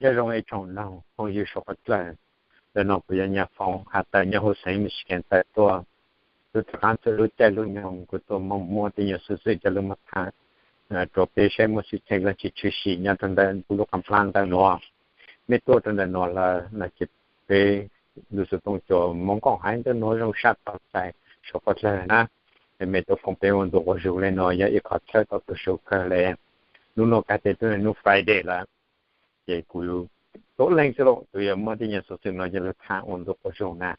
Nyob zoo ib tsoom noog phooj ywg suav qhov dlawg, ntawm no kuv yog Nyaj Foom has tawm nyob huv xeev Michigan tawm tuaj. Lub rov qaab txug lub caij lub nyoog kuv tuaj moog muab tej nyuas xov xwm coj lug moog tham rua peb saib muaj xwm txheej dlaab tsi tshwm sim nyob rua ntawm kuv lub qaam plab ntawm nuav. Mej tuaj rua ntawm nuav lawm no ces peb lug xuv tooj cuas moog koom haiv ntawm nuav zoo sab tau txais suav qhov dlawg na. Mej tuaj koom peb ua ntu quas zug le nuav yog ib qho txhawb tau tug zoo kawg le. Nub nuav kav tes tub nub Friday lawm, ces kuv tuab leeg xwb lauj, kuv yuav muab tej nyuas xov xwm no coj lug tham ua ntu quas zug na,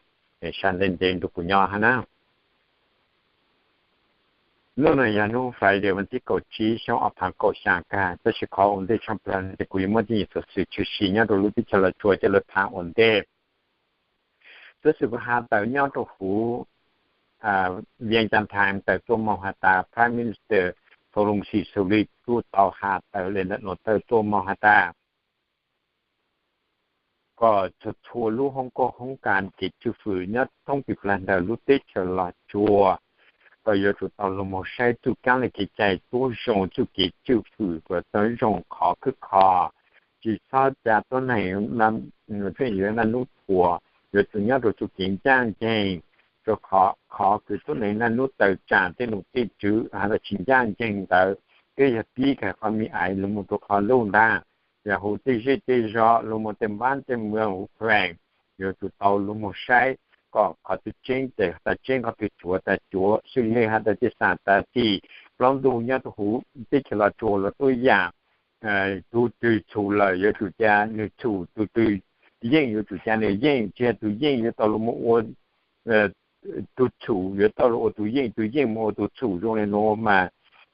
sab ntev ntev nrug kuv nyob hab na. Nub nuav yog nub Friday vas thib kaum tsib xyoo ob phav kaum xya kag, tab sis qhov ua ntej tshaj plawg ces kuv yuav muab tej nyuas xov xwm tshwm sim nyob rua lub teb chaws Los Tsuas coj lug tham ua ntej. Xov xwm kuv has tawm nyob rua huv Vientiane Times tawm tuaj moog has tas Prime Minister Thawlunxhi Xaliu kuj tau has tawm le ntawm nuav tawm tuaj moog has tas kom txhua txhua lub hoob koob hoob kas kev cwj fwm nyob thoob pes plawg ntawm lub teb chaws Los Tsuas kom yuav tsum tau lug moog saib txuj kaab le kev cai tuab zoo, txuj kev cwj fwm kom tau zoo qhov khwb kho, tsi xob ca tuab neeg pheej yuav naj nub thuam, yuav tsum nyob rua txuj kev ncaaj nceeg, rua qhov kws tuab neeg naj nub tawm tsaam tej nom tej tswv has tas tsi ncaaj nceeg ntawd, twb yog pib kag qhov me aiv lug moog rua qhov luj ntag. Yog huv tej zej tej zog lug moog tej npaab tej muag huv kheem, yuav tsum tau lug moog saib kom qhov twg tseeb ces tas tseeb, qhov twg cuav tas cuav, xws le has tas tej xam tas txim plaub ntug nyob rua huv teb chaws Los Tsuas los tuab yaam, tug twg txhum lawm yuav tsum ca nwg txhum, tug twg yeej yuav tsum ca nwg yeej, tsi yog tug yeej yuav tau lug moog ua tug txhum, yuav tau lug ua tug yeej, tug yeej moog ua tug txhum zoo le nuav mas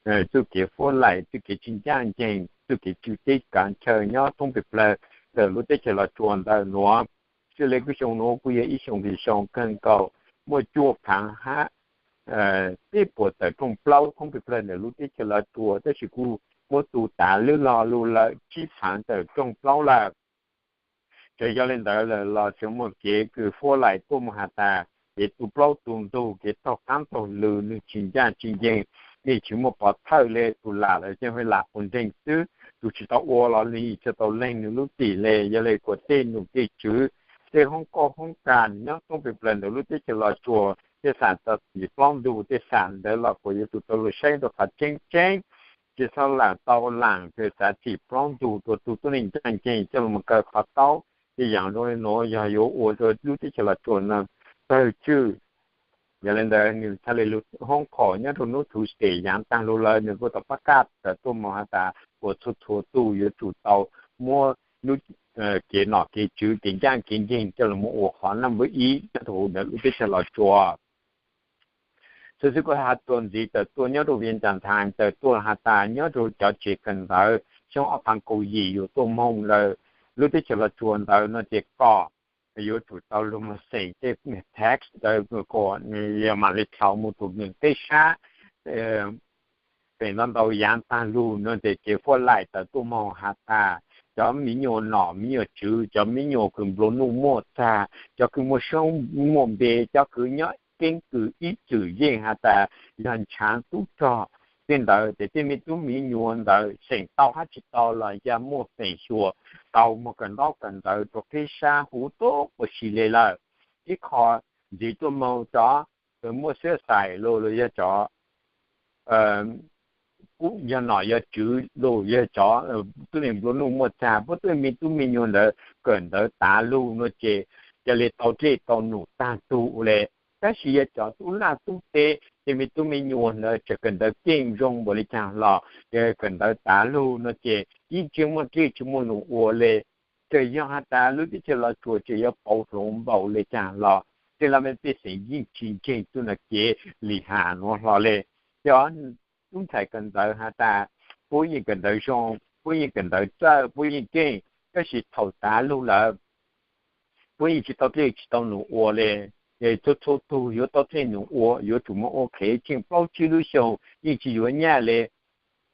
txuj kev fuab laim, txuj kev tsi ncaaj nceeg, txuj kev tswj teb kav chaw nyob thoob pes plawg ntawm lub teb chaws Los Tsuas ntawm nuav. Xws le kuv xyoo nuav kuj yog ib xyoo kws xyoo kawg nkaus, muaj cuaj phaav hab peb puas tawm rooj plaub thoob pes plawg ntawm lub teb chaws Los Tsuas, tab sis kuj muab tu tav lwb lo lug lawm tsib phaav tawm rooj plaub lawm. Txawm yog le ntawd lawm los tseem muaj kev kws fuab laim tuaj moog has tas kev tu plaub tu ntug, kev taug qaab taug lw nwg tsi ncaaj tsi nceeg, nwg tsi muaj pov thawj le, tug lam lawm ces lam ua nreeg xwb, tug tsi tau ua los nwg tsi tau leeg nwg lub tim le. Yog le kuas tej nom tej tswv, tej hoob koob hoob kas nyob thoob pes plawg ntawm lub teb chaws Los Tsuas, tej xam tas txim plaub ntug tej xam ntawd los kuas yuav tsum tau lug saib rua qhov tseeb tseeb, tsi xob lam tau lam kws xav txim plaub ntug rua tug tuab neeg ncaaj nceeg coj lug moog kaw qhov taub. Tej yaam zoo le nuav yog yuav ua rua lub teb chaws Los Tsuas no tawg tswj. Yog le ntawd nwg txhaj le lug hoob qhov nyob rua nub Tuesday yaav taag lug lawm, nwg kuj tau pab kaj tawm tuaj moog has tas kuas txhua txhua tug yuav tsum tau muab lub kev nom kev tswv, kev ncaaj kev nceeg coj lug moog ua qhov naj npawb ib nyob rua huv ntawm lub teb chaws Los Tsuas. Xov xwm kuv has txuas ntxiv tawm tuaj nyob rua Vientiane Times tawm tuaj has tas nyob rua cov tsev kawm ntawv xyoo ob phav kaum yim yuav tuaj moog lawm lub teb chaws Los Tsuas ntawd no ces kom yuav tsum tau lug moog xeem tej tax ntawd kom yog mam le dhau moog tug peb sab. Feem ntau ntau yaav taag lug no ces kev fuab laim tawm tuaj moog has tas cov miv nyuas nom miv nyuas tswv, cov miv nyuas kws nplua nuj muaj txag, cov kws muaj soob muaj npe, cov kws nyob keeb kwm ib txwm yeej has tas yog ntshaav tub rog tej ntawd ces tej me tub miv nyuas ntawd xeem tau hab tsi tau los yog muaj feem xyuas tau moog kawm ntaub kawm ntawv rua peb sab huv tuab ua si le lawm. Ib qho ntxiv tuaj moog cov muaj xwb xais lug los yog cov yog nom yog tswv lug yog cov tub neeg nplua nuj muaj txag, puab tub me tub me nyuas ntawd kawm ntawv tav lug no ces ca le tau dlej tau num taag tug le. Tab sis yog cov tub laj tub teb ces me tub me nyuas ntawd tseem kawm ntawv keej zoo npaum le caag los, kawm ntawv tav lug no ces yeej tsi muaj dlej tsi muaj num ua le. Txawm yog has tas lub teb chaws Los Tsuas tseem yuav pauv hloov npaum le caag los tej laj mej pej xeem yeej tsi ntseeg txuj nam kev lim has nuav hlo le. Cov tub ntxhais kawm ntawv has tas puab yeej kawm ntawv zoo, puab yeej kawm ntawv txawj, puab yeej keej, tab sis thaum tav lug lawm puab yeej tsi tau dlej tsi tau num ua le. Txhua txhua tug yuav tau dlej num ua yuav tsum moog ua qhev tsheej plaub tsib lub xyoo yeej tsi yuav nyaj le.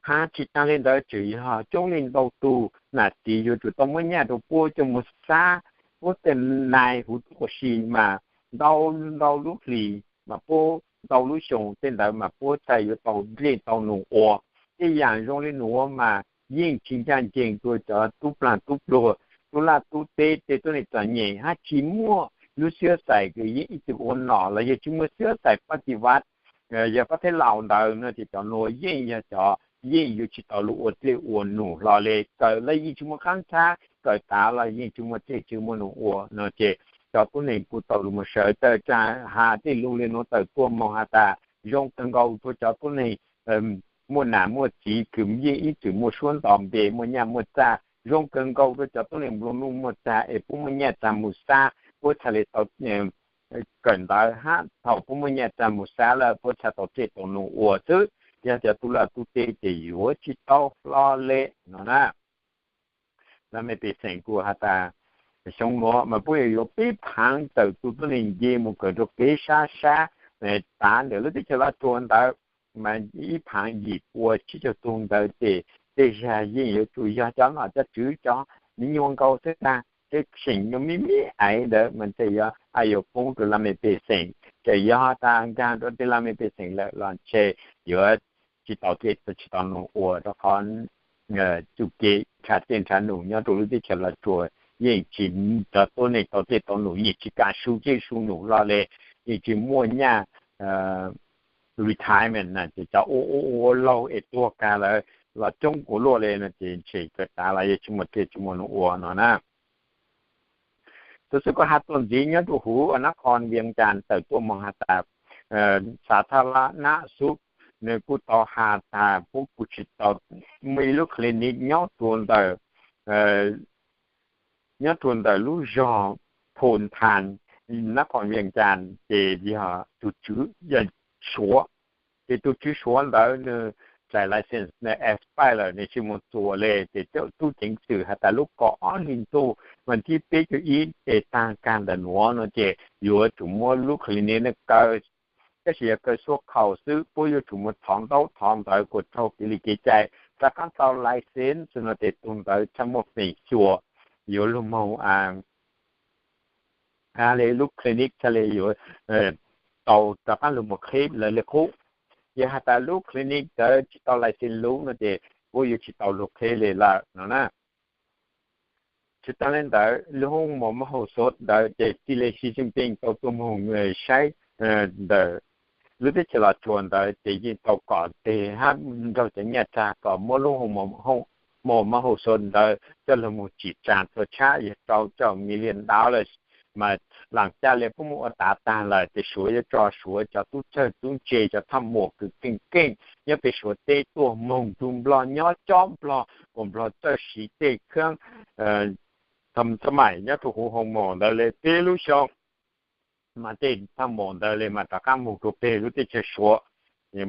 Hab tsi taag le ntawd tseem yog coob leej ntau tug nam txiv yuav tsum tau muab nyaj rua puab coj moog xab puab tej nai huv tuab ua si mas ntau ntau lub hlis mas puab ntau lub xyoo tej ntawd mas puab txhaj yuav tau dlej tau num ua. Tej yaam zoo le nuav mas yeej tsi ncaaj nceeg rua cov tub plaag tub pluag, tub laj tub teb tej tuab neeg txom nyem hab tsi muaj lub xyab xais kws yeej ib txwm ua nom los yog tsi muaj xyab xais pab ti vav, yog pab theb laus ntawd no ces cov nuav yeej yog cov yeej yuav tsi tau lug ua dlej ua num hlo le, kawm los yeej tsi muaj qaab txhab, kawm tav los yeej tsi muaj dlej tsi muaj num ua no ces cov tuab neeg kuj tau lug moog sawv tawm tsaam has tej lug le nuav tawm tuaj moog has tas zoo kawg nkaus rua cov tuab neeg muaj nam muaj txiv kws yeej ib txwm muaj suab nto npe muaj nyaj muaj txag, zoo kawg nkaus rua cov tuab neeg nplua nuj muaj txag es puab muaj nyaj txag mus xab puab txhaj le tau kawm ntawv hab thaum puab muaj nyaj txag mus xab lawm puab txhaj tau dlej tau num ua xwb. Yog cov tub laj tub teb ces yuav tsi tau hlo le no na. Laj mej pej xeem kuj has tas xyoo nuav mas puab yuav yuav peb phaav tawm tug tuab neeg nce mus kawm rua kev sab sab tav ntawm lub teb chaws Los Tsuas ntawd, mas ib phaav yim pua tsib caug tug ntawd ces tej zag yeej yuav tsum yog cov nom cov tswv cov miv nyuas nkaus xwb tag, tej xeem nyuas me me ais ntawd mas ntshe yuav yuav poob rua laj mej pej xeem. Ces yog tas nkaag rua tej laj mej pej xeem lawm los ntshe yuav tsi tau dlej tsi tau num ua rua qhov txuj kev nrhav dlej nrhav num nyob rua lub teb chaws Los Tsuas yeej tsi, cov tuab neeg tau dlej tau num yeej tsi kam su dlej su num hlo le, yeej tsi muaj nyaj retirement na ces cov ua ua ua laug es tuag kag lawm los coob kuv luaj le no ces ntshe kawm tav los yeej tsi muaj dlej tsi muaj num ua no na. Tub xwb kuj has tuaj ntxiv nyob rua huv nab qhos Vias Cas tawm tuaj moog has tas xav thaj lab nab xub, nws kuj tau has tas puab kuj tsi tau muaj ib lub clinic nyob rua ntawm nyob rua ntawm lub zog Phu Thas, nab qhos Vias Cas ces yog tug tswv yog Suav, ces tug tswv Suav ntawd nws txais license nws expire lawm nws tsi moog txuas le ces tub ceev xwm has tas lub kaum ob hli ntuj vas thib peb caug ib ces taag kag ntawm nuav no ces yuav tsum muab lub clinic no kaw, tab sis yog kaw xuab khaus xwb puab yuav tsum muaj thov ntaub thov ntawv kuas raug kev li kev cai rov qaab tau license no ces tug ntawd txhaj muaj feem xyuam yuav lug moog le lub clinic txhaj le yuav tau rov qaab lug moog qheb lawv le qub. Yog has tas lub clinic ntawd tsi tau license lub no ces puab yuav tsi tau lug qheb le lawm no na. Tsi taag le ntawd lub hoob mos mab hauj xov ntawd ces txij le Xi Jinping tau tuaj moog saib ntawm lub teb chaws Los Tsuas ntawd ces yeej tau kom teg hab nrug cov nyaj txag kom muab lub hoob mos mab hauj xov ntawd coj lug moog tsim tsaa txhua tshab yog rau caum million dollars, mas laam caj le puab muab ua tav taag lawm ces Suav yuav tso Suav cov tub txawj tub ntse cov thaj muam kws keej keej nyob peg Suav teb tuaj moog rua Nplog nyob cob Nplog kuas Nplog txawj siv tej khaab tha maim nyob rua huv hoob mos ntawd le peb lub xyoo, mas tej thaj muam ntawd le mas rov qaab moog rua peg lub teb chaws Suav,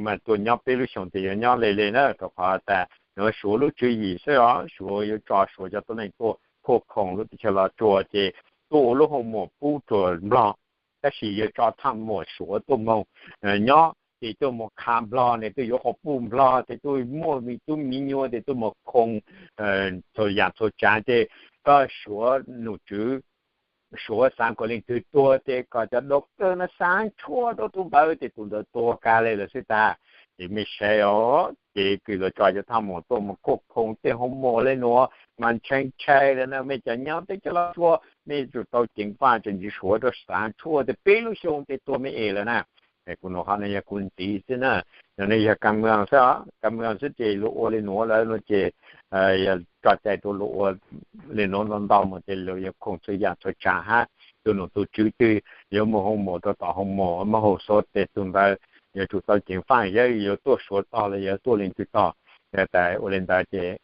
mas tuaj nyob peb lub xyoo tes yuav nyob le le na rua qhov tas nuav Suav lub tswv yim xwb os, Suav yuav tso Suav cov tuab neeg tuaj khuaj khoom lub teb chaws Los Tsuas ces tuaj ua lub hoob mos pub rua Nplog, tab sis yuav tso thaj muam Suav tuaj moog nyob ces tuaj moog kha Nplog ne tuaj yuav qhov puj Nplog ces tuaj muaj me tub miv nyuas ces tuaj moog khoom txhua yaam txhua tsaav ces koj Suav nom tswv Suav xaav kuas leej twg tuag ces kom cov doctor no xaav tshuaj rua tug ntawd ces tug ntawd tuag kag le lawm xwb tag. Ces mej saib os, ces kws lawv tso cov thaj muam tuaj moog khuaj khoom tej hoob mos le nuav mas ntshai ntshai le na, mej cov nyob teb chaws Los Tsuas mej yuav tsum tau ceev faj tseem ntsis Suav rua xaav tshuaj tes peb lub xyoo tes tuag me es lawm na. Kuv nov qhov no yog kuv ntxiv xwb na, no yog kam mws xwb, kam mws xwb ces luag ua le nuav lawm no ces yog tso cai rua luag ua le nuav ntau ntau mus ces luag yuav khoom txhua yaam txhua tsaav hab tug nom tug tswv twg yuav moog hoob mos rua tom hoob mos mab hauj xov tes tug ntawd yuav tsum tau ceev faj, yog yuav tuaj Suav tog los yog tuaj leej twg tog, tas ua le ntawd ces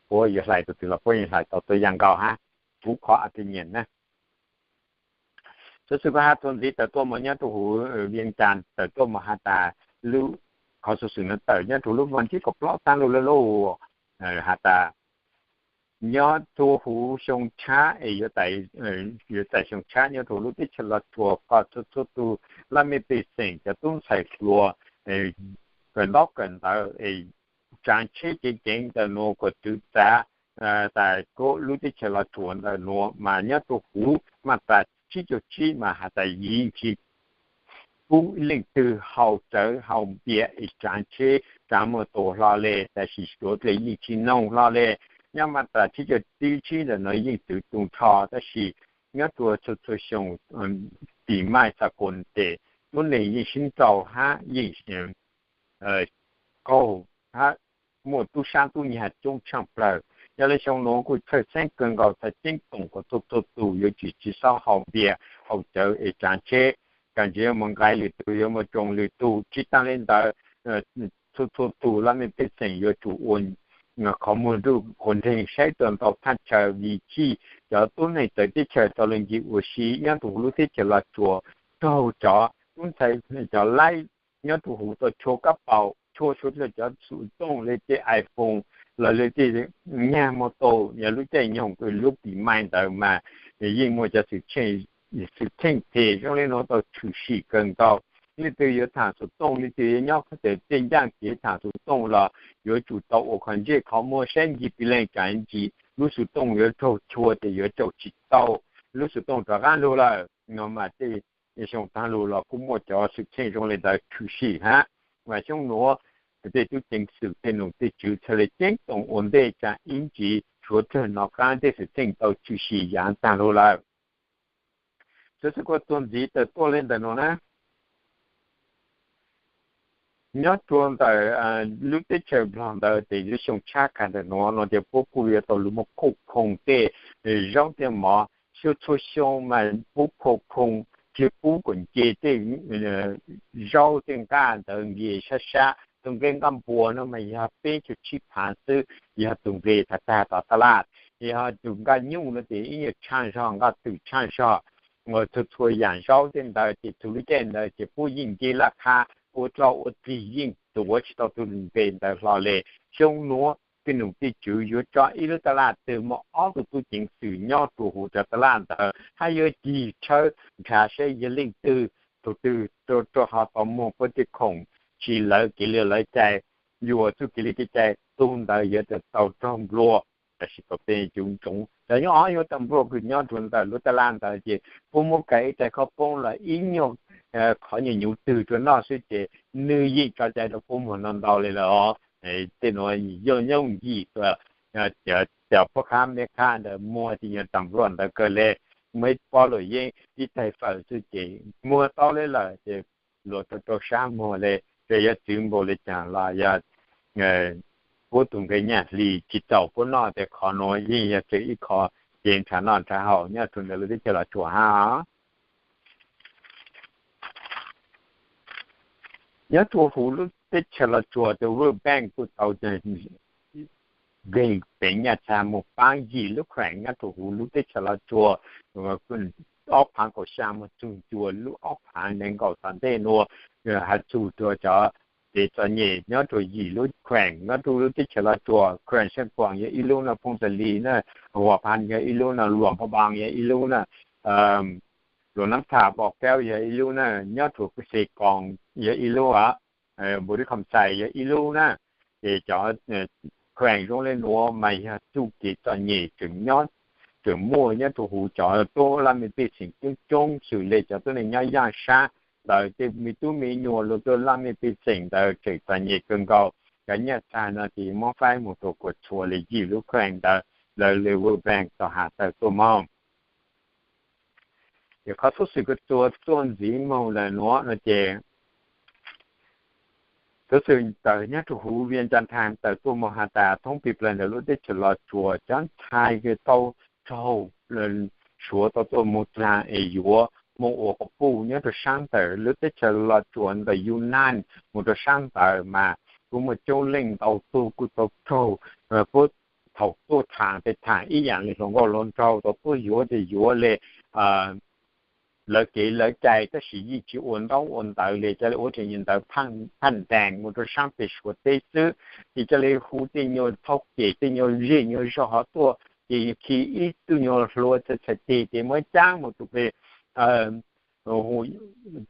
puab yuav hlais tug twg los puab yeej hlais tau tuab yaam nkaus hab, kuv qhov opinion na. Tub xwb kuv has tuaj ntxiv tawm tuaj moog nyob rua huv Vias Cas tawm tuaj moog has tas lub, qhov xuv xwm no tawm nyob rua lub vas thib kaum plaub taab lug le lauj, has tas nyob rua huv Xyoo Tshab es yuav txais Xyoo Tshab nyob rua lub teb chaws Los Tsuas kom txhua txhua tug laj mej pej xeem cov tub ntxhais hluas kawm ntaub kawm ntawv es tsaav tsheb ceev ceev ntawm nuav kuas txwv txav tas lub teb chaws Los Tsuas ntawm nuav mas nyob rua huv mas tas tsib caug tsib mas has tas yeej tsis pub leej twg haus cawv haus npias es tsaav tsheb tsaav muaj tus hlo le, tab sis Suav dlej yeej tsis noog hlo le. Nyob mas tas tsib caug tsib ntawm no yeej txwv tu nrho, tab sis nyob rua txhua txhua xyoo, tim maj xa kos tes tub neeg yeej sib nrau hab yeej qaug hab muaj tub sab tub nyag coob tshaaj plawg. Yog le xyoo nuav kuj txhawj xeeb kawg nkaus, txhad ceeb toom kom txhua txhua tug yuav tsis tsi xob haus npias haus cawv es tsaav tsheb, kag ntsis yuav moog nqaim lwm tug, yuav moog tsoo lwm tug. Tsi taag le ntawd, txhua txhua tug laj mej pej xeem yuav tsum ua qhov muag nruj quas nreeg saib tau ntau thaj chaw, vim chij cov tub neeg txawv teb chaws tau lug ncig ua si nyob rua huv lub teb chaws Los Tsuas, raug cov tub ntxhais cov laib nyob rua huv tau chua kab paus, chua xua cov xum tooj le tej iPhone los le tej nyag moto. Yog lub caij nyoog lub tim maj ntawd mas yeej muaj cov xwm txheej, xwm txheej phem zoo le nuav tau tshwm sim kawg nkaus. Leej twg yuav thaam xum tooj, leej twg yuav nyob tej ncaaj kev thaam xum tooj los yuav tsum tau ua qhov ntsej qhov muag saib ncig pig leej, tsaav ntsis lub xum tooj yuav raug chua ces yuav tsaum tsi tau, lub xum tooj rov qaab lug lawm no mas tej xyoo taag lug los kuj muaj cov xwm txheej zoo le ntawd tshwm sim hab. Mas xyoo nuav tej tub ceev xwm tej num tej tswv txhad le ceeb toom ua ntej tsaa ib ntsis, suav dlawg nov qaab tej xwm txheej tau tshwm sim yaav taag lug lawm. Xov xwm kuj tuaj ntxiv tawm tuaj le ntawm nuav na. Nyob rua ntawm lub teb chaws Nplog ntawd tes lub xyoo tshab kag ntawm nuav no ces puab kuj yuav tau lug muaj khuj khoom tej zaub tej mov. Xyoo txhua xyoo mas puab khuj khoom, cia pub kom nce tej zaub tej nqaj ntawd nce sab sab. Tug nqe nqaj npua no mas yog peb caug tsib phaav xwb, yog tug nqe tag tag tom taj laj. Yog tug nqaj nyuj no tes ib nyuag tshaaj zog, nqaj twm tshaaj zog. Txhua txhua yaam zaub tej ntawd ces txhua lub caij ntawd ces puab yeej nce laj qha, ua dloj ua txig yeej tuav tsi tau tug nqe ntawd hlo le. Xyoo nuav tej num tej tswv yuav tso ib lub taj laj twg muaj ob tug tub ceev xwm nyob rua huv cov taj laj ntawd hab yuav cig tshawb nrhav saib yog leej twg, tug twg rua ho tau muag puab tej khoom, tsi lawv kev li lawv cai, yuam txuj kev li kev cai, tug ntawd yuav tau raug nplua. Tab sis tau tej cuv ntsoov cov nyob ob yuav tau nplua kws nyob rua ntawm lub taj laj ntawd ces puab muab kaw ib tais khob poob los ib nyuag qhov nyuag nyuv twg rua noj xwb ces nwg yeej tso cai rua puab muag no ntau le lawm os. Tej nuav yooj yooj yim, cov poj khab meb khab ntawd muag tej nyuag tag nplua ntawd kawg le, muaj ib pob luam yeeb ib tais fawm xwb ces muag tau le lawm ces luag rau rau sab muag le, tsuas yog txwv npaum le caag los yog puab tug nqe nyaj hli tsi txaus puab noj. Tes qhov nuav yeej yog tseem ib qho kev nrhav noj nrhav haus nyob rua ntawm lub teb chaws Los Tsuas hab. Nyob rua huv lub teb chaws Los Tsuas tes World Bank kuj tau nqeg peev nyaj txag moog paab yim lub kheem nyob rua huv lub teb chaws Los Tsuas, ob phaav kaum xya moog txug cua lub ob phaav nees nkaum tom ntej nuav, has txug rua cov kev txom nyem nyob rua yim lub kheem nyob rua lub teb chaws Los Tsuas. Kheem Xeev Khuam yog ib lub na, Phoos Xas Lis na, Huam Phas yog ib lub na, Luam Pha Npaas yog ib lub na, Luam Nab Tham Npom Kaub yog ib lub na, nyob rua Xes Koos yog ib lub, Npus Dib Khom Xais yog ib lub na. Ces cov kheem zoo le nuav mas yog txuj kev txom nyem tseem nyob, tseem muaj nyob rua huv cov tuab laj mej pej xeem coob coob xws le cov tuab neeg nyob yaaj sab ntawd tej me tub me nyuam luag tuab laj mej pej xeem ntawd tseem txom nyem kawg nkaus. Cov nyaj txag no ces muab faib moog rua kuas txhua le yim lub kheem ntawd lawv le World Bank tau has tawm tuaj moog. Ces qhov xov xwm kuj tuaj ntxiv moog lawm nuav no ces xov xwm tawm nyob rua huv Vias Cas Thais tawm tuaj moog has tas thoob plig plawg ntawm lub teb chaws Los Tsuas cov ntxhais tau raug Suav tau tuaj moog dlaag es yuav moog ua quas puj nyob rua saab ntawm lub teb chaws Los Tsuas ntawm Yunnan moog rua saab ntawd mas kuj muaj coob leej ntau tug kuj tau raug puab thaum tuaj thaam tes thaam ib yaam le hluas nkauj hluas nraug tau tuaj yuav tes yuav le lawv kev lawv cai tab sis yeej tsis ua ntaub ua ntawv le, ca le ua tseem nyuag ntawv phaj ntees moog rua saab peg Suav teb xwb. Ces ca le hu tej nyuag thauj cem tej nyuag zej nyuag zog hov tuaj, ces khi ib tug nyuag hluas txhais teg ces muab caab moog rua peg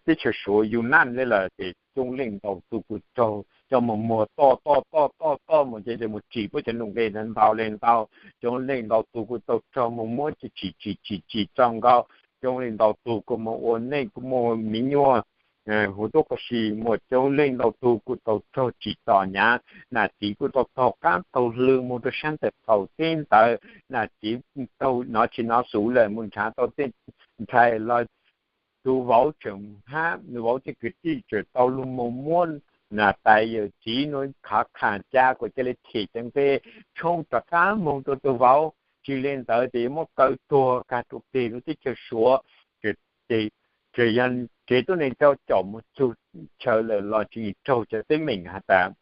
teb chaws Suav Yunnan le lawm. Ces coob leej ntau tug kuj raug coj moog muag toj toj toj toj toj moog ces moog tsim puab cov nuj nqes ntau le ntau. Coob leej ntau tug kuj tau raug moog muab tsim tsim tsim tsim txog nkaus. Coob leej ntau tug kuj moog ua neej kuj muaj me nyuam huv tub quas si muaj coob leej ntau tug kuj tau raug tsim txom hnyav, nam txiv kuj tau taug qab taug hlw mus rau sab ntawm qaum teb ntawd, nam txiv tau hnov tsis hnov xov lawm mus nrhav tau tej ntxhais los tus vauv tseem hab vauv tej kwv tij tseem tau lug moog muab nam tais yawm txiv nuav khav qha ca kuas ca le them ca nqe tshoob rov qab moog rua tus vauv, tsis le ntawd tes yuav muab kaw tuag kag rua peg lub teb chaws Suav. Ces yog tsev tuab neeg rau caum mus txug chaw lawm los tseem raug cov teeb meem has tas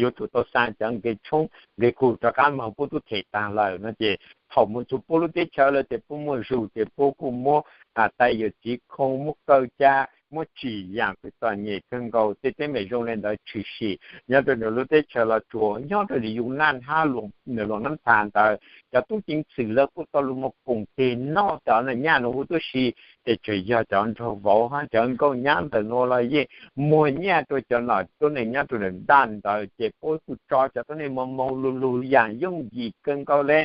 yuav tsum tau xa cov nqe tshoob nqe kug rov qab moog puab tub them taag lawm no ces thaum mus txug puab lub teb chaws lawm tes puab muaj zug ces puab kuj muab nam tais yawm txiv khoo muab kaw ca, muab tsim yaam kws txom nyem kawg nkaus. Tej teeb meem zoo le ntawd tshwm sim nyob rua nwg lub teb chaws Los Tsuas, nyob rua Yunaj hab nwg luas nab tha ntawd, cov tub ceev xwm lawv kuj tau lug moog koom tes noj cov nyaj nuav huv tub si, ces tseem yog cov nraug vauv hab cov nkauj nyab ntawm nuav los yeej muag nyaj rua cov nom tuab neeg nyob rua ntawm ntaj ntawd ces puab kuj tso cov tuab neeg moog moog lug lug yaam yooj yim kawg nkaus le.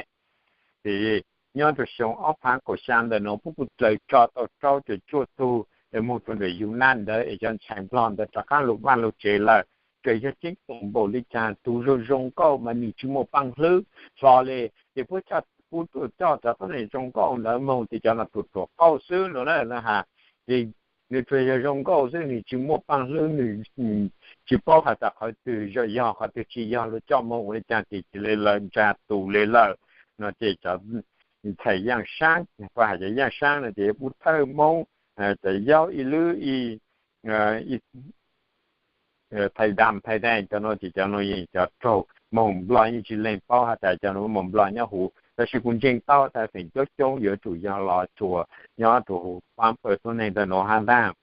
Ces nyob rua xyoo ob phaav kaum xya ntawm nuav puab kuj dlaws tso tau rau caum cuaj tug es moog rua ntawm Yunaj ntawd es cov ntxhais Nplog ntawd rov qab lug vaaj lug tsev lawm. Tseem yog ceeb toom npaum le caag tug zoo zoo nkauj mas nwg tsis muaj paaj hlwb hlo le, ces puab coj cov tuab neeg zoo nkauj ntawd moog ces cov no ruam ruam qauj xwb no na has. Ces nwg tsuas yog zoo nkauj xwb nwg tsis muaj paaj hlwb, nwg tsis paub has tas qhov twg yog qhov twg tsis yog, luag coj moog ua le caag ces cia le lawv ntsa tus le lawm no ces cov ntxhais yaaj saab, puab has cov yaaj saab no ces puab thawj Moob, cov yaub ib lub ib thais dam thais dam cov no ces cov no yeej cov raug moog Nplog yeej tsis leeg paub has tas cov no moog Nplog nyob huv, tab sis kuv ntseeg tau tas feem coob coob yuav tsum yog Los Tsuas nyob rua huv paab pawg tuab neeg ntawm nuav hab ntag.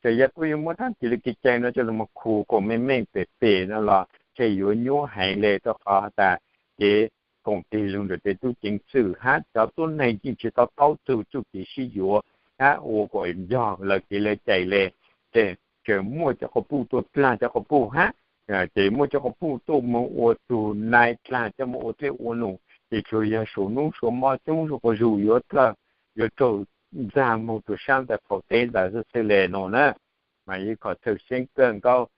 Txawm yog kuj yuav muab dlaab tsi le kev cai no coj lug moog khu koom meej meej pem pem no los tseg yuav nyuaj heev le rua qhov has tas kev koom tes lug ntawm tej tub ceev xwm hab cov tuab neeg yeej tsis tau taub txug txuj kev sib yuav hab ua kuas yog lawv kev lawv cai le. Ces tseem muaj cov quas puj tuaj dlaag cov quas puj hab, ces muaj cov quas puj tuaj moog ua tug nai dlaag coj moog ua dlej ua num, ces tsuas yog suav nub suav mo coob zuj quas zug yuav dlawg, yuav raug dlaag moog rua sab ntawm qaum teb ntawd xwb le no na. Mas ib qho txhawj xeeb kawg nkaus,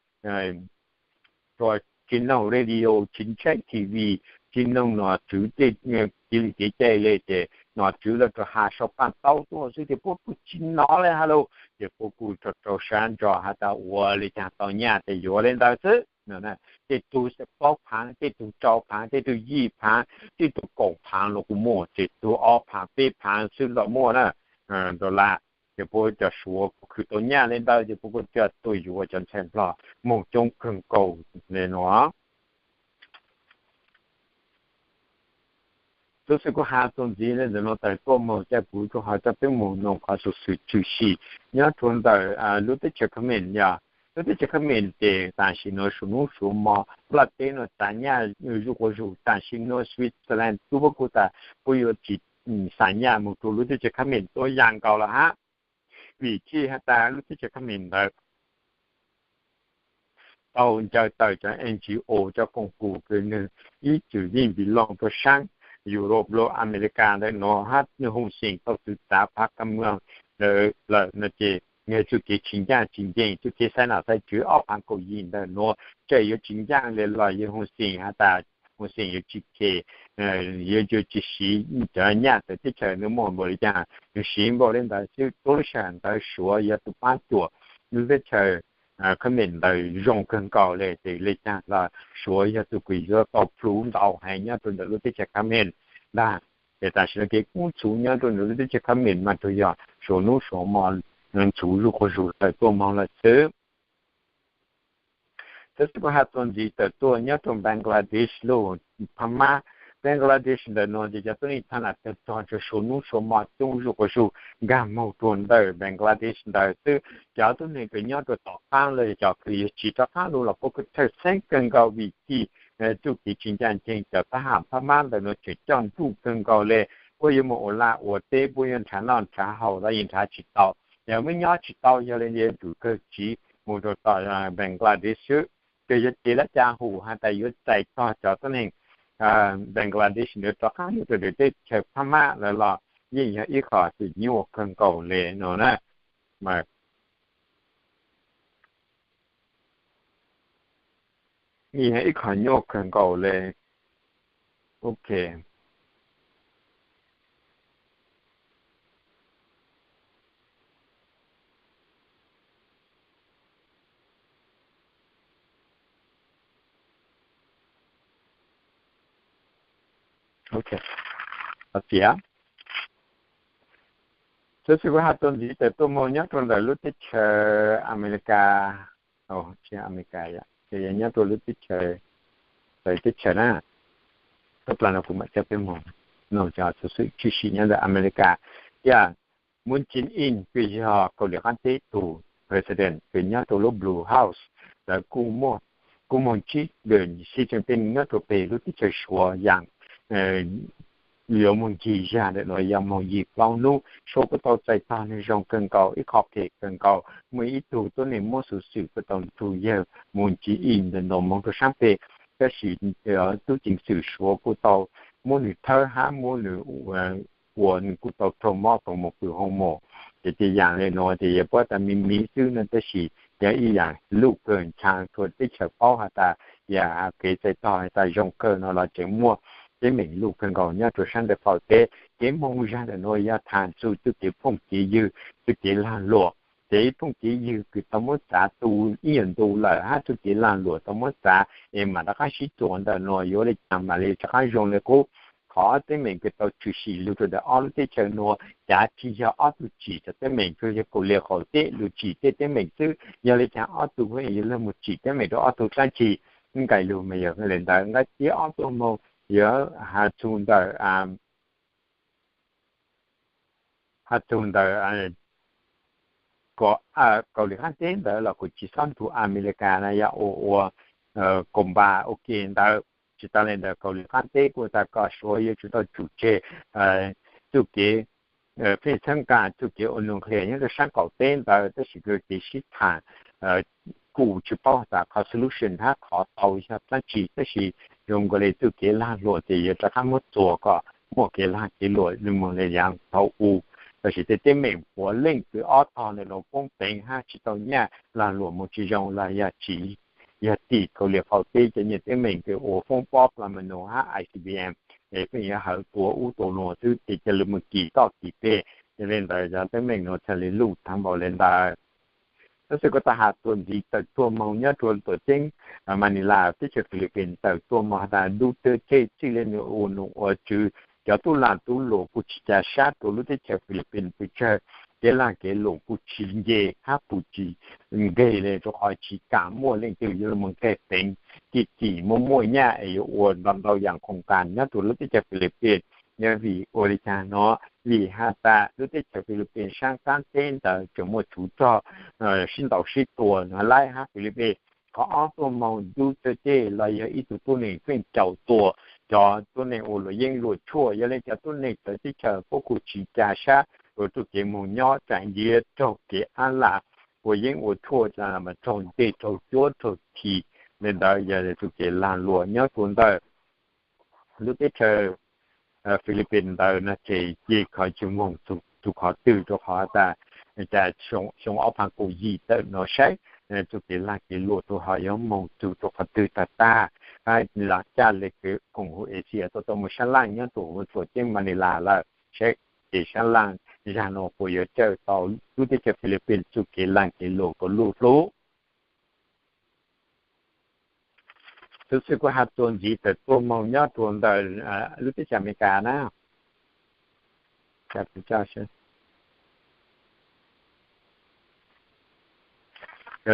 tsis noog radio, tsis ntseeg TV, tsis noog nom tswv tej kev li kev cai le ces nom tswv lawv rua has sau paaj taub tuaj xwb ces puab kuj tsis nov le has lug, ces puab kuj rau rau sab ntso has tas ua le caag tau nyaj tes yuav le ntawd xwb. Tej tug paub phaav, tej tug rau phaav, tej tug yim phaav, tej tug kaum phaav los kuj muaj, tej tug ob phaav peb phaav xwb los muaj na. Dollar, ces puab cov suav kuj khwv tau nyaj le ntawd ces puab kuj coj tuaj yuav cov ntxhais Nplog moog coob kawg nkaus le nuav. Tub xwb kuv has txuas ntxiv le ntawm nuav tas tuaj moog ca kuv rua qhov coj peb moog noog qhov xwm tshwm sim nyob rua ntawm lub teb chaws Khmer yog, lub teb chaws Khmer ces tam sim nuav suav nub suav mo plaj teb nuav tsav nyaj zuj quas zug, tam sim nuav Switzerland tub puab kuj tas puab yuav tsis xa nyaj moog rua lub teb chaws Khmer tuab yaam nkaus lawm hab. Vim tsi has tas lub teb chaws Khmer ntawd tau ncaws tawm cov NGO, cov koom kws nwg ib txwm yeej belong rua saab Europe los America ntawm nuav hab nwg Hun Sen tau txwv txav phav ka muag lawm no ces nwg txuj kev tsis ncaaj tsis nceeg, txuj kev xaiv nom xaiv tswv ob phaav kaum yim ntawm nuav tseem yuav tsis ncaaj le los yawg Hun Sen has tas Hun Sen yuav tsis khes, yuav tsis siv cov nyaj txawv teb chaws, nwg muaj npaum le caag nwg siv npaum le ntawd xwb. Tuab lub sij hawm ntawd suav yog tug paab cuam lub teb chaws Khmer ntawd zoo kawg nkaus le, ces le caag los suav yog tug kws yuav tau plhuav ntau heev nyob rua ntawm lub teb chaws Khmer ntag. Ces tam sim nuav kev kub ntxhuv nyob rua ntawm lub teb chaws Khmer mas tsuas yog suav nub suav mo ntxhuv zuj quas zug tawm tuaj moog lawm xwb. Tub xwb kuv has txuas ntxiv tawm tuaj nyob rua Bangladesh lub Phab Mab. Bangladesh ntawm nuav ces cov tuab neeg tha nam tawg rog rua suav nub suav mo coob zuj quas zug nkag moog rua ntawm Bangladesh ntawd xwb. Cov tuab neeg kws nyob rua tom qaab los cov kws yuav tsiv rov qaab lug los puab kuj txhawj xeeb kawg nkaus vim tsi txuj kev tsis ncaaj nceeg cov thab ham Phab Mab ntawm nuav tseem coj nruj kawg nkaus le. Puab yuav mus ua laj ua teb, puab yuav nrhav noj nrhav haus los yeej nrhav tsis tau, yog muab nyob tsis tau, yog le yuav tsum kawg tsiv mus rua tom Bangladesh xwb. Ces yuav cev lab ca hum has tas yuav txais tog cov tuab neeg Bangladesh ntawd rov qaab lug rua ntawm teb chaws Phab Mab lawm los yeej yog ib qho tseem nyuaj kawg nkaus le no na. Mas Nws yog ib qho nyuaj kawg nkaus li. Ok. Ok. Txiav. Xov xwm kuv has txuas ntxiv tawm tuaj mus nyob rau ntawm lub teb chaws Amelikas, tsis Amelikas, yog nyob rau lub teb chaws, teb chaws na, tau pla no kuv mam coj peb mus noog cov xov xwm tshwm sim nyob ntawm Amelikas. Yog Moon Jae-in kws yog Kaus Lim Qaab Teb tug president kws nyob rau lub Blue House, lawv kuj muaj, kuj moog ntsib Xi Jinping nyob rau peg lub teb chaws Suav yaam yuav moog yim zag ntawm nuav yog moog yim plaub nub, suav kuj tau txais tog nwg zoo kawg nkaus, ib qho phem kawg nkaus, muaj ib tug tuab neeg muab xuv xwm kuj tau nrug yawg Moon Jae-in ntawm nuav moog rau saab peg, tab sis tub ceev xwm Suav kuj tau muab nwg thawb hab muab nwg ua nwg kuj tau raug mob tau moog pw hoo mos. Ces tej yaam le nuav ces yog puab tas miv miv xwb no tab sis yog ib yaam luj kawg nchaag rua teb chaws paub has tas yog kev txais tog has tas zoo kawg no los tseem muaj teeb meem luj kawg nkaus nyob rua saab ntawm qaum teb. Kev moog zag ntawm nuav yog thaam txug txuj kev phooj kev ywg, txuj kev laag luam. Ces ib phooj kev ywg kws tau muab txav tu ib nyuag ntu lawm hab txuj kev laag luam tau muab txav es mam rov qaab sib txuas ntawm nuav yuav le caag mam le rov qaab zoo le qub. Qhov teeb meem kws tau tshwm sim lug rua ntawm ob lub teb chaws nuav, cav tsis yog ob tug tsim cov teeb meem, tsuas yog Kaus Lim qaum teb lug tsim tej teeb meem xwb. Yog le caag ob tug yuav lug moog tsim teeb meem rua ob tug dlaab tsi? Nqe lug mas yog le ntawd, nqe thib ob tuaj moog yuav has txug ntawm has txug ntawm Kaus Lim Qaab Teb ntawd los kuj tsis xob nrug Amelikas na yog ua ua koom npa ua ke ntawd. Tsis tas le ntawd Kaus Lim Qaab Teb kuj tas kom Suav yuav tsum tau tsum tseg txuj kev pheej txhawb nqaa txuj kev ua nuclear nyob rua saab qaum teb ntawd, tab sis kev sib thaam kuj tsis paub tas qhov solution hab qhov tau yog dlaab tsi, tab sis zoo nkaus le txuj kev laag luam ces yuav rov qaab muab txuas kom muaj kev laag kev luam lug moog le yaav thaum u. Tab sis tej teeb meem puav leej kws ob tog ntawm nuav poob peev hab tsis tau nyaj, laag luam moog tsis zoo los yog tsim, yog tim Kaus Lim qaum teb cov nyuag teeb meem kws ua foob pob pla ma nus hab I C B M es pheej yuav hawv tua ub tua nuav xwb ces ca le moog kis toj kis peg. Yog le ntawd cov teeb meem nuav txhaj le luj thaab npaum le ntawd. Tab sis kuv tau has txuas ntxiv tawm tuaj moog nyob rua tuam ceeb Manila teb chaws Philippines tawm tuaj moog has tas Duterte txij le nws ua nom ua tswv, cov tub laag tub luam kuj tsis ca sab rua lub teb chaws Philippines pes tsawg, kev laag kev luam kuj tsis nce hab kuj tsis nqeg le rua qhov tsis kam muaj leej twg yuav lug moog nqeg peev kim kim muaj muaj nyaj es yuav ua ntau ntau yaam khoom kas nyob rua lub teb chaws Philippines. Yog vim ua le caag no? Vim has tas lub teb chaws Philippines saab qaab teb ntawd tseem muaj tsuv rog sib ntaus sib tua Malay hab Philippines. Qhov ob tuaj moog Duterte los yog ib tug tuab neeg pheej caum tua cov tuab neeg ua luam yeeb luam tshuaj. Yog le cov tuab neeg txawv teb chaws puab kuj tsis ca sab rua txuj kev moog nyob tsaam nyiav raug kev ab lam ua yeeb ua tshuaj, raug nteg raug cuab raug chim. Le ntawd yog txuj kev laag luam nyob rua ntawm lub teb chaws Philippines ntawd no ces yeej kho tsis moog txug qhov twg rua qhov tas cas xyoo ob phav kaum yim tawm no saib txuj kev laag kev luam rua ho yuav moog txug rua qhov twg tag tag. Hab lam caj le kev koom huv Asia tuaj tau moog sab laaj nyob rua huv tuam ceeb Manila lawm, saib ces sab laaj zag nuav puas yuav cawm tau lub teb chaws Philippines txuj kev laag kev luam kom luj hlub. Xov xwm kuv has txuas ntxiv tawm tuaj moog nyob rua ntawm lub teb chaws Amelikas na.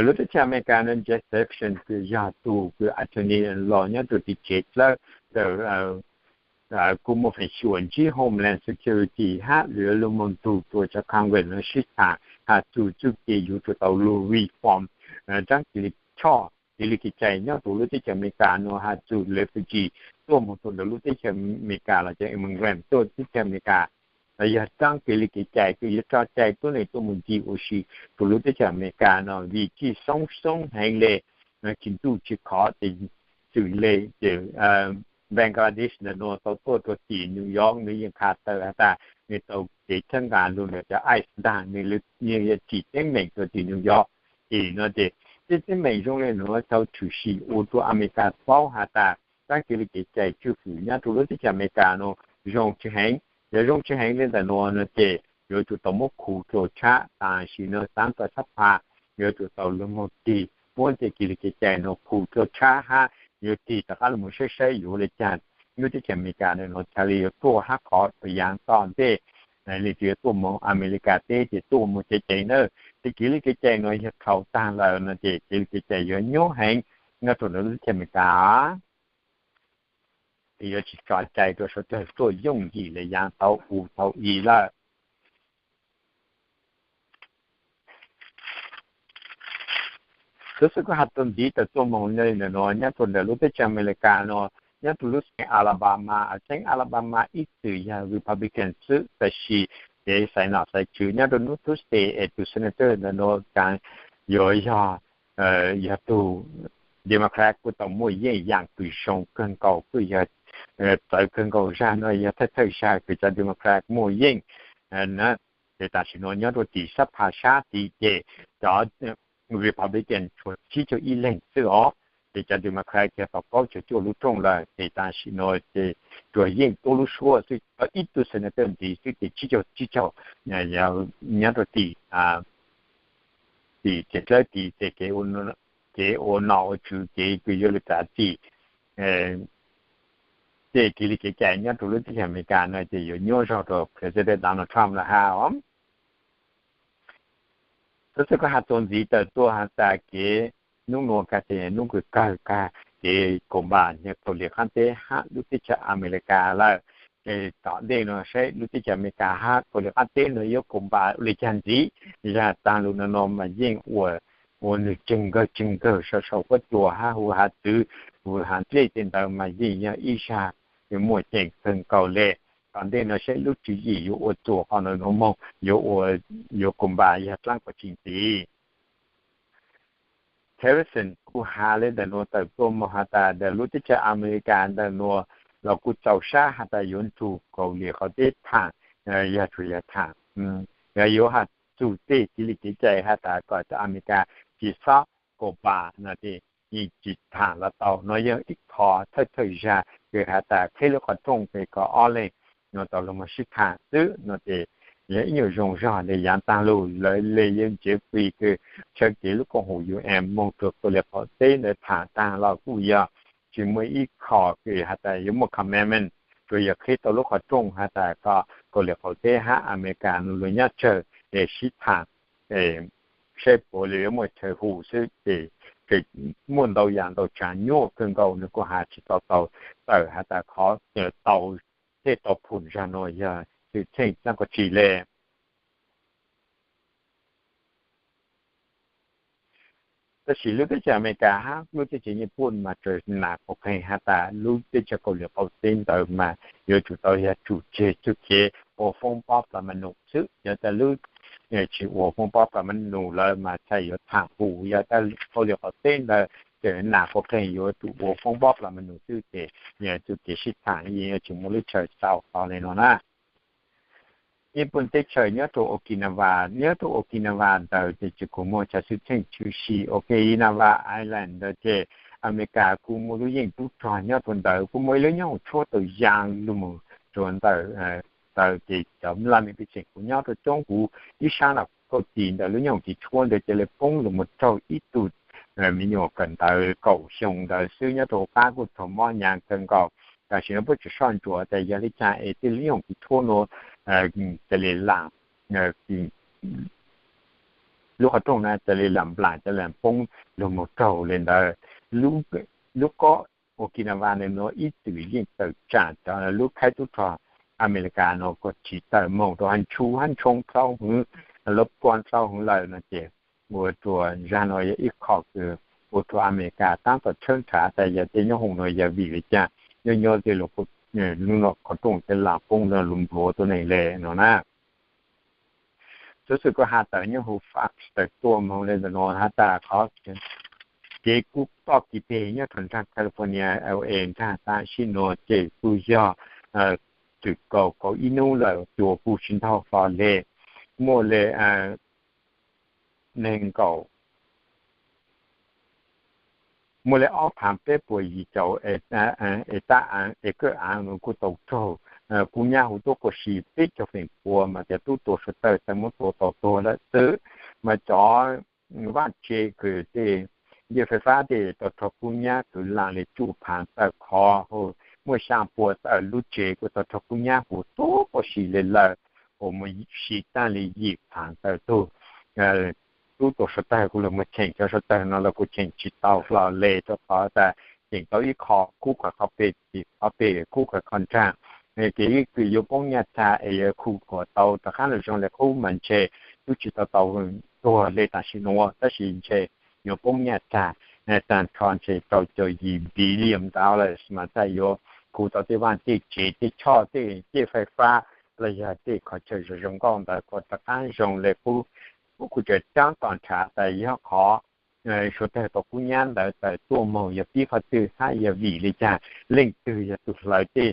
Lub teb chaws Amelikas no Jeff Sessions kws yog tug kws attorney law nyob rua teb chaws dlawb ntawm kuj muaj feem xyuam ntsib Homeland Security hab lwm lub moog tug rua cov Congress no sib thaam has txug txuj kev yuav tsum tau lug reform tsaab kev le choj kev le kev cai nyob rua lub teb chaws Amelikas nuav has txug refugee tuaj moog rua ntawm lub teb chaws Amelikas los cov immigrant tuaj teb chaws Amelikas. Yog tsaab kev le kev cai kws yuav tso cai tuab neeg tuaj moog ncig ua si rua lub teb chaws Amelikas no vim txij xoob xoob heev le, tsis ntuj tsis khov ces txwm le ces Bangladesh ntawm nuav tau tuaj rua tim New York nws yeej qha tawm has tas nws tau kev txhawb nqaa lug ntawm cov ICE ntag, nws yeej yuav tsim teeb meem rua tim New York. Ces no ces tej teeb meem zoo li nuav tau tshwm sim ua rua Amelikas paub has tas kab kev li kev cai tswj fwm nyob rua lub teb chaws Amelikas nuav zoo tsis heev. Yog zoo tsis heev li ntawm nuav no ces yuav tsum tau muab khu dlua tshab, tam sim no xab pha yuav tsum tau lug moog tig muab tej kev li kev cai nuav khu dlua tshab hab yuav tig rov qab lug moog saib saib yuav ua li caag. Lub teb chaws Amelikas nuav txhad li yuav tuaj hab qhov txhua yaav tom ntej, li yuav tuaj moog Amelikas teb ces tuaj moog ceev ceev na. Tej kev li kev cai nuav yog dhau taag lawm no ces kev li kev cai yuav nyuaj heev nyob rua lub teb chaws Amelikas. Yuav tsis tso cai rua suav dlawg tuaj yooj yim le yaav tau u tau i lawm. Xov xwm kuv has txuas ntxiv tawm tuaj moog le ntawm nuav nyob rua ntawm lub teb chaws Amelikas nuav, nyob rua lub xeev Alabama, xeev Alabama ib txwm yog Republican xwb, tab sis kev xaiv nom xaiv tswv nyob rua hnub Tuesday es tus senator ntawm nuav kaav yuav yog, yog tug Democrat kuj tau muaj yeej yaam kws zoo kawg nkaus, kuj yog txawv kawg nkaus zag nuav yog thawj thawj zag kws cov Democrat muaj yeej na. Ces tam sim nuav nyob rua tim xab pha sab tid ces cov Republican tshuav tsib caug ib leeg xwb os, ces cov Democrat yog tau kaum tsib caug lub rooj lawm. Ces tam sim nuav ces tsuas yeej tuab lub suab xwb, tau ib tug senator ntxiv xwb ces tsib caug tsib caug nyob rua tim, tim kev dlawb tid ces kev ua nom ua tswv, kev kws yuav lug txav txim tej kev li kev cai nyob rua lub teb chaws Amelikas no ces yuav nyuaj zog rua President Donald Trump lawm hab os. Xov xwm kuv has txuas ntxiv tawm tuaj has tas kev hnub nuav kag ces hnub kws kawg kag kev koom npam yog Kauslim Qaab Teb hab lub teb chaws Amelikas lawm. Ces tom ntej nuav saib lub teb chaws Amelikas hab Kauslim Qaab Teb nuav yuav koom npam ua li caag ntxiv. Zag taag lug no no mas yeej ua, ua nwg tseeg nkawg tseeg nkawg sau sau huab cua hab hu has txwv, hu has dlej tej ntawd mas yeej yog ib zag kws muaj ceem kawg nkaus le. Tom ntej no saib lub tswv yim yuav ua txuas qhov nuav moog, yuav, yuav koom npam yog dlaab puas tsi ntxiv. Harrison kuj has le ntawm nuav tawm tuaj moog has tas ntawm lub teb chaws Amelikas ntawm nuav los kuj txaus sab has tas yuav nrug Kauslim Qaub Teb thaam, yog tsuas yog thaam, yog yuav has txug tej kev li kev cai has tas kom tau Amelikas tsi xob koom npam no ces yeej tsi thaam los tau. No yog ib qho thawj thawj zag kws has tas qheb lub qhov rooj pem kaum ob leeg no tau lug moog sib thaam xwb no ces yog ib nyuag zoo zog le yaav taag lug lawm le yog Jeffrey kws chaw kev lub koom haum UN moog rua Kauslim Qaub Teb ntawd thaam taag los kuj yog tsi muaj ib qho kws has tas yuav muaj commitment, tsuas yog qheb tau lub qhov rooj has tas kom Kauslim Qaub Teb hab Amelikas nuav lug nyob tsawg es sib thaam saib puas le yuav muaj chaw hu xwb ces muaj ntau yaam ntau tsav nyuaj kawg nkaus nws kuj has tsi tau tau tawm has tas qhov tau tej tau phum zag nuav yog xwm txheej dlaab puas tsi le. Tab sis lub teb chaws Amelikas hab lub teb chaws Nyij Pooj mas tsuas nam kuj qeeg has tas lub teb chaws Kauslim Qaub Teb ntawd mas yuav tsum tau yog tsum tseg txuj kev ua foob pob plas ma nus xwb. Yog tas lub tsi ua foob pob plas ma nus lawm mas txhaj yuav thaam hu. Yog tas Kauslim Qaub Teb ntawd ces nam kuj qeeg yuav tsum ua foob pob plas ma nus xwb ces yog txuj kev sib thaam yeej yuav tsi muaj lub chaw tau qhov le no na. Nyij Pooj teb chaws nyob rua Okinawa, nyob rua Okinawa ntawd ces tsi kuj muaj chaw xwm txheej tshwm sim. Okinawa Island ntawd ces Amelikas kuj muaj lub yeej tub rog nyob rua ntawd, kuj muaj ib lub nyoob hoom tshuab tau yaa lug moog rua ntawm ntawd ces cov laj mej pej xeem kuj nyob rua coob huv ib sab nram kauj tis ntawm lub nyoob hoom tshuab ntawd ca le poob lug moog raug ib tug me nyuam kawm ntawv kaum xyoo ntawd xwb nyob rua qab kuj raug mob yaa kawg nkaus. Tam sim no puab tseem soj ntsuam tas yog le caag es tej lub nyoob hoom tshuab nuav ca le lam, lub qhov rooj na ca le lam nplaam ca le poob lug moog raug le ntawd. Lub kob Okinawa ntawd nuav ib txwm yeej tawm tsaam cov lub khaib tub rog Amelikas nuav kuj tsi tawm moog rua hab ntshu hab ntshoo dlhau hwv, lub kuab dlhau hwv lawm no ces ua rua zag nuav yog ib qho kws ua rua Amelikas taab tom tshawb nrhav tas yog tej nyoob hoom nuav yog vim le caag nyob nyob tej lub qhov rooj ca lam poob lug nplua tuab neeg le no na. Xuv xwm kuv has tawm nyob huv Fox tawm tuaj moog le ntawm nuav has tas qhov kev kub toj kev peg nyob rua nraag California L A nraag tam sim nuav ces kuj yog txwm kaum kaum ib nub lawm cua kuj tsi ntaug hlo le. Muaj le neeg nkaum muaj li ob phav peb puas yim caum e tab aav e kwj aav kuj tau raug kub nyab hu tuab quas si peb caug feem pua mas cov tub tua suav tawg tau muab tua tau tuag lawm xwb. Mas cov vaj tse kws tej ncej fais fab tej tau raug kub nyab kwv lam li cuj phav tawm khov, muaj xyaa pua tawm lub tsev kuj tau raug kub nyab hu tuab quas si li lawm, uas muaj si tag li yim phav tawm tug tub tua suav tawg kuj los mus cheem cov suav tawg no los kuj cheem tsis tau hlo le rau qhov tas cheem tau ib qho kub kom qhov peg, qhov peg kub kom qhov nraag, ces ib kws yuav poob nyaj txag es yuav khu kom tau rov qab los zoo li qub mas ntshe twb tsis tau tau tuag li tam sim nuav tab sis ntshe yuav poob nyaj txag, tag nrho ntshe rau caum yim billion dollars mas txhaj yuav khu tau tej vaaj tej tsev tej choj tej ncej fais fab los yog tej qhov chaw zoo zoo nkauj ntawd kom rov qab zoo li qub. Kuv kuj tseem tsaab tom nrhav tas yog qhov suav tawg tau kub nyab ntawd tawm tuaj moog yog pib qhov twg hab yog vim li cas, leej twg yog tug hlawv tej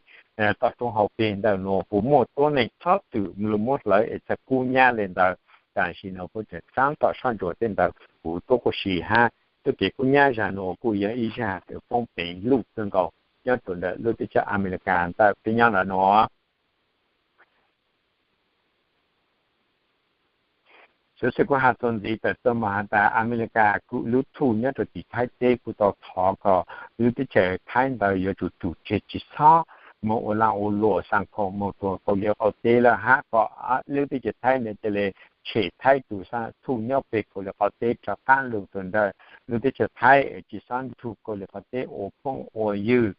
toj roob hauv peg ntawm nuav, puas muaj tuab neeg txhob txwm lug muab hlawv es txhaj kub nyab li ntawd. Tam sim nuav kuv tseem tsaab tom soj ntsuam tej ntawd hu tuab quas si hab txuj kev kub nyab zag nuav kuj yog ib zag kws poob peev luj kawg nkaus nyob rua ntawm lub teb chaws Amelikas ntawm peb nyob ntawm nuav. Xov xwm kuj has txuas ntxiv tawm tuaj moog has tas Amelikas kuj lub thuj nyob rua tim Thaib teb kuj tau thov kom lub teb chaws Thaib ntawd yuav tsum tsum tseg tsis txhob moog ua laaj ua luam xaa khoom moog rua Kauslim Qaum Teb lawm hab kom lub teb chaws Thaib ntawd ca le tshem Thaib tug thuj nyob peg Kauslim Qaum Teb rov qab lug rua ntawm lub teb chaws Thaib es tsis xob nrug Kauslim Qaum Teb ua phooj ua ywg.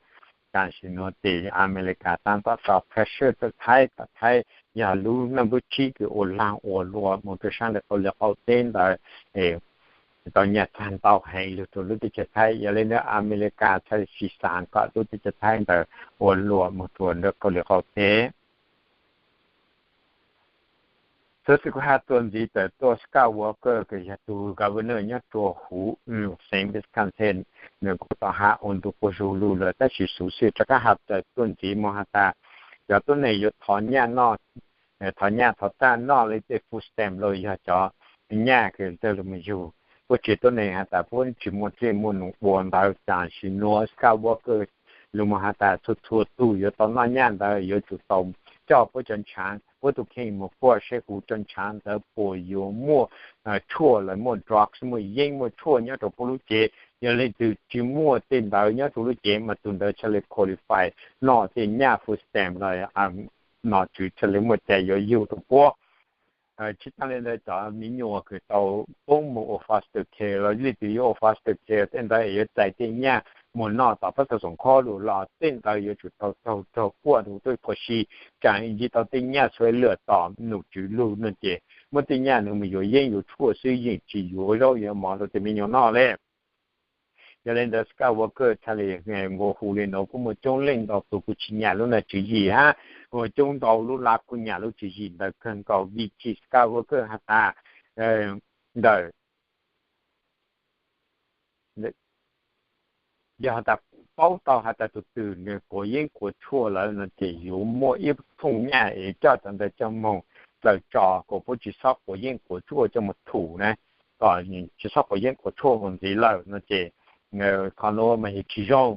Tam sim nuav ces Amelikas taab tom tso pressure rua Thaib kom Thaib yog lub neej lub tshib kws ua laag ua luam moog rua saab le Kauslim Qaum Teb ntawd tau nyaj txag ntau heev lug rua lub teb chaws Thaib. Yog le ntawd Amelikas txhaj le tsis xaav kom lub teb chaws Thaib ntawd ua luam moog rua ntawm Kauslim Qaum Teb. Xov xwm kuj has txuas ntxiv tawm tuaj Scott Walker kws yog tug governor nyob rua huv xeev Wisconsin, nwg kuj tau has ua ntu quas zug lug lawm tab sis xov xwm rov qab has tawm tuaj ntxiv moog has tas cov tuab neeg yuav thov nyaj noj, thov nyaj thov txaj noj le tej food stamp los yog cov nyaj kws txawg lug moog yug, puab tsi tuab neeg has tas puab tsis muaj dlej muaj num ua ntawd. Tam sim nuav Scott Walker lug moog has tas txhua txhua tug yuav tau noj nyaj ntawd yuav tsum tau coj puab cov ntshaav, puab tug kheej moog kuaj seb huv cov ntshaav ntawd puas yuav muaj tshuaj los muaj drugs, muaj yeeb muaj tshuaj nyob rua puab lub cev. Yog leej twg tsis muaj tej ntawd nyob rua lub cev mas tug ntawd txhaj le qualify noj tej nyaj food stamp los nom tswv txhaj le muaj cai yuav yug rua puab. Tsis taag le ntawd cov miv nyuas kws tau poob moog ua foster care los leej twg yuav ua foster care tej ntawd yuav txais tej nyaj moog noj tom pab txug xoom khob lug los tej ntawd yuav tsum tau raug raug kuaj rua tuab quas si, tsaam ntsib tau tej nyaj xuav lwm tom nom tswv lug no ces muab tej nyaj nws moog yuav yeeb yuav tshuaj xwb yeej tsis yuav zaub yuav mov rua tej miv nyuas noj le. Yog le ntawd Scott Walker txhaj le nqua hu le nuav kuj muaj coob leej ntau tug kuj tsis nyam lub nom tswv yim hab muaj coob ntau lub lab kuj nyam lub tswv yim ntawd kawg nkaus vim tsi Scott Walker has tas ntawm yog has tas paub tau has tas tug twg nws quav yeeb quav tshuaj lawm no ces yuav muaj ib thooj nyaj es coj cov ntawd coj moog dlaws tso kom puab tsis xob quav yeeb quav tshuaj coj moog thum na, kom tsis xob quav yeeb quav tshuaj mus ntxiv lawm no ces qhov nuav mas yog tsis zoo,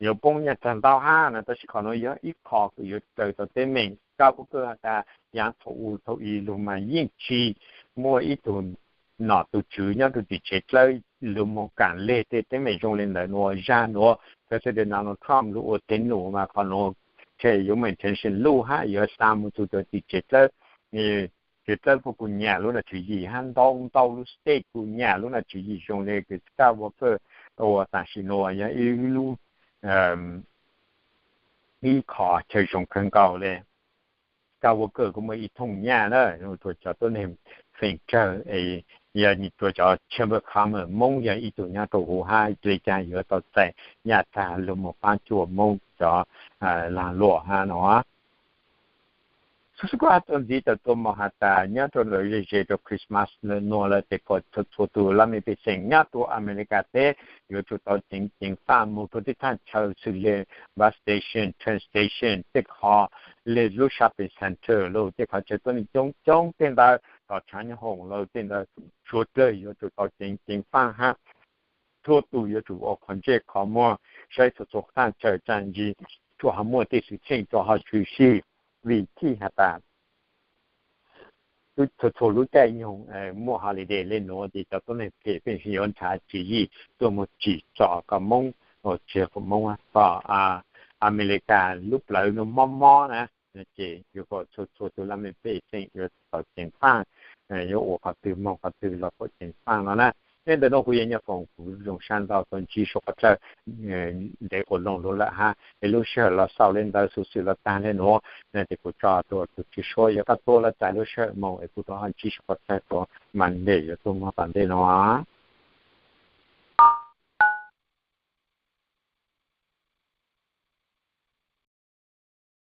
yuav poob nyaj txag ntau hab no tab sis qhov nuav yog ib qho kws yuav raws tau teeb meem. Scott Walker has tas yaav thaum u thaum i lug mas yeej tsis muaj ib tug nom tug tswv nyob rua tim tsev dlawb lug moog kaam leg tej teeb meem zoo le ntawd nuav. Zag nuav President Donald Trump lug ua teev num mas qhov nuav tseem yuav maintain luj hab yuav xa mus txug cov tim tsev dlawb, tsev dlawb puab kuj nyam lub nom tswv yim hab ntau ntau lub state kuj nyam lub nom tswv yim zoo le kws Scott Walker ua tam sim nuav yog ib lub ib qho chaw zoo kawg nkaus le. Scott Walker kuj muaj ib thooj nyaj na rua cov tuab neeg feem tsawg, yog rua cov Chamber of Commerce Moob yog ib tug nyob rua huv hab le caag yuav tau txais nyaj txag lug moog paab cuam Moob cov laag luam hab no. Xov xwm kuj has txuas ntxiv tawm tuaj moog has tas nyob rua ntawm ze ze rua Christmas nuav lawm tes kom txhua txhua tug laj mej pej xeem nyob rua Amelikas teb yuav tsum tau ceev ceev faj moog rua tej thaaj chaw xws le bus station, train station, tej qhov le lub shopping center los tej qhov chaw tuab neeg coob coob tej ntawd, tom tshaav nyob hoom los tej ntawd suav dlawg yuav tsum tau ceev ceev faj hab txhua tus yuav tsum ua qhov ntsej qhov muag, saib txhua txhua qhaj chaw tsam ntsis tsuas ho muaj tej xwm txheej rov ho tshwm sim, vim thiaj has tas txhua txhua lub caij nyoog muaj holiday le nuav ces cov tuab neeg phem pheej yuav nrhav tswv yim tuaj mus tsim txom kom Moob, tsis yog kom Moob, kom Amelikas lub plawv nuav mob mob na. Ces yuav kom txhua txhua tus laj mej pej xeem yuav tau ceev faj, yuav ua qhov twg moog qhov twg los kom ceev faj no na. Nyob ntawm nuav kuv yog Nyiaj Foom, kuv zoo sab ntau tuaj ntsib suav qhov chaw ntev quas loog lug lawm hab es lub sij hawm los xaus le ntawd, xuv xwm los taag le nuav, ces kuv tso tuaj tus tswv suab yuav rov tuaj lawv txais lub sij hawm moog es kuv rov ho ntsib suav qhov chaw tuaj mas ntej yuav tuaj moog tom ntej nuav.